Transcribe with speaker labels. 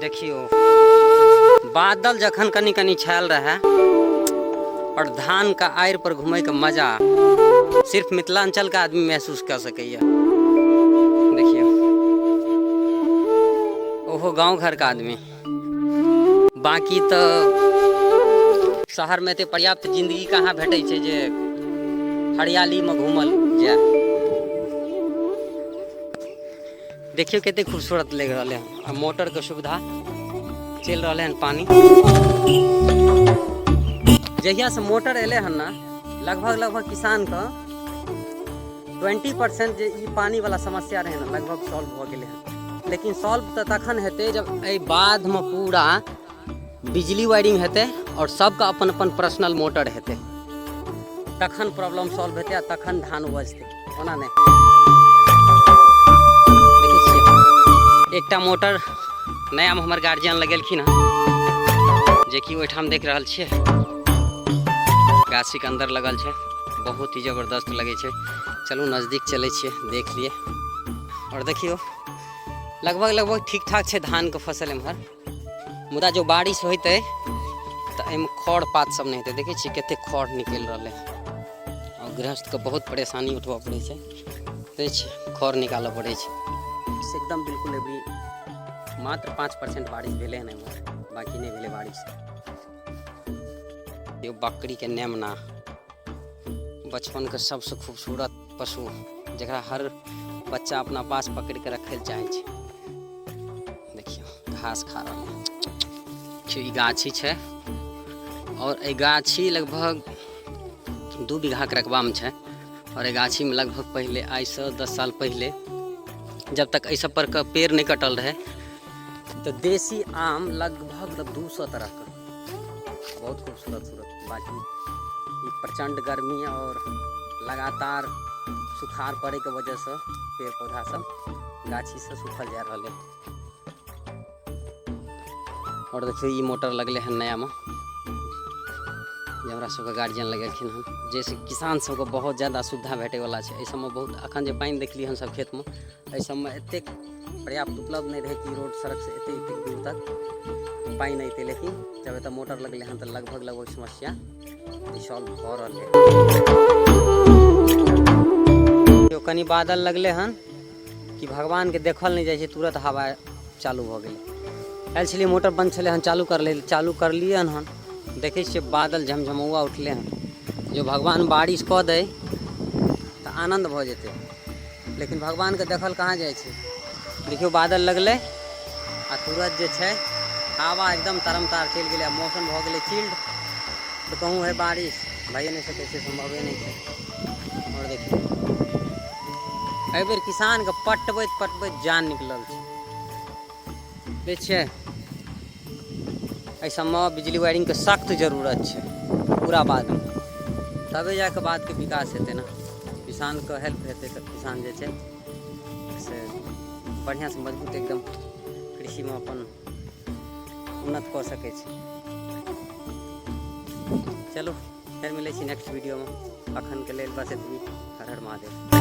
Speaker 1: देखियौ बादल जखन कनि कनि छायल रहै और धान का आड़ि पर घूमे के मजा सिर्फ मिथिलांचल के आदमी महसूस कर सकैया। देखियौ ओहो गांव घर के आदमी, बाकी तऽ शहरमे एते पर्याप्त जिंदगी कहाँ भेटै छै जे हरियालीमे घूमल जाय। देखियौ कते खूबसूरत लागि रहलै हन आ मोटरके सुविधा चलि रहलै हन पानी। जहियासँ मोटर एलै हन ने लगभग लगभग किसानके 20% जे ई पानीवला समस्या रहै ने लगभग सॉल्व भऽ गेलै हन। लेकिन सॉल्व तऽ तखन हेतै जब एहि बाधमे पूरा बिजली वायरिंग हेतै आओर सबके अपन अपन पर्सनल मोटर हेतै, तखन प्रॉब्लम सॉल्व हेतै आ तखन धान उपजतै, ओना नहि। देखै छियै एकटा मोटर नयामे हमर गार्जियन लगेलखिन हँ, जेकि ओहिठाम देख रहल छियै गाछीके अन्दर लगल छै, बहुत ही जबरदस्त लगै छै। चलू नजदीक चलै छियै, देख लिए। और देखियौ लगभग लगभग ठीक ठाक छै धानके फसल एम्हर, मुदा जो बारिश होइतै तऽ एहिमे खर पात सब नहि हेतै। देखै छियै कते खर निकलि रहलै हँ और गृहस्थके बहुत परेशानी उठबऽ पड़ै छै, देखै छियै खर निकालऽ पड़ै छै। से एकदम बिल्कुल अभी मात्र 5% बारिश भेलै हन एम्हर, बाकी नहि भेलै बारिश। यो बकरीके नेमना बचपनके सबसँ खूबसूरत पशु, जकरा हर बच्चा अपना पास पकड़ि कऽ रखै लए चाहै छै। देखियौ घास खा रहल है। देखियौ ई गाछी छै और एहि गाछी लगभग 2 बीघाके रकबामे छै और एहि गाछीमे लगभग पहिले आइसँ 10 साल पहिले जब तक एहि सब पर के पेड़ नहि कटल रहै तऽ देशी आम लगभग 200 तरहके, बहुत खूबसूरत सूरत। बाकी ई प्रचंड गर्मी और लगातार सुखाड़ पड़ैके वजहसँ पेड़ पौधा सब गाछी सब सूखल जा रहल है। और देखियौ ई मोटर लगलै हन नयामे, जे हमरा सबके गार्जियन लगेलखिन हन, जाहिसँ किसान सबके बहुत ज्यादा सुविधा भेटैवला छै। एहि सबमे बहुत अखन जे पानि देखलियै हन सब खेतमे, एहि सबमे एतेक पर्याप्त उपलब्ध नहि रहै कि रोड सड़कसँ एतेक एतेक दूर तक पानि अयतै, लेकिन जब एतऽ मोटर लगलै हन तऽ लगभग लगभग समस्या सॉल्व भऽ रहल है। कनि बादल लगलै हन कि भगवानके देखल नहि जाइ छै, तुरंत हवा चालू भऽ गेलै। आयल छलियै मोटर बंद छलै हन, चालू कर ले, चालू करलियै हन, देखै छियै बादल झमझमौआ उठलै हन। जो भगवान बारिश कऽ दै तऽ आनन्द भऽ जेतै, लेकिन भगवानके देखल कहाँ जाइ छै। देखियौ बादल लगलै आ तुरंत जे छै हवा एकदम तरमतार चलि गेलै आ मौसम भऽ गेलै चिल्ड, तऽ कहूँ है बारिश भइए नहि सकै छै, सम्भवे नहि छै। आओर देखियौ एहिबेर किसानके पटबैत पटबैत जान निकलल छै। देखै छियै एहि सबमे बिजली वायरिंगके सख्त जरूरत छै पूरा बादमे, तबे जाके बादके विकास हेतै ने, किसानके हेल्प हेतै, तऽ किसान जे छै से बढ़िआँसँ मजबूत एकदम कृषिमे अपन उन्नत कऽ सकै छै। चलू फेर मिलै छी नेक्स्ट वीडियोमे, अखनके लेल बस एतबी। हर हर महादेव।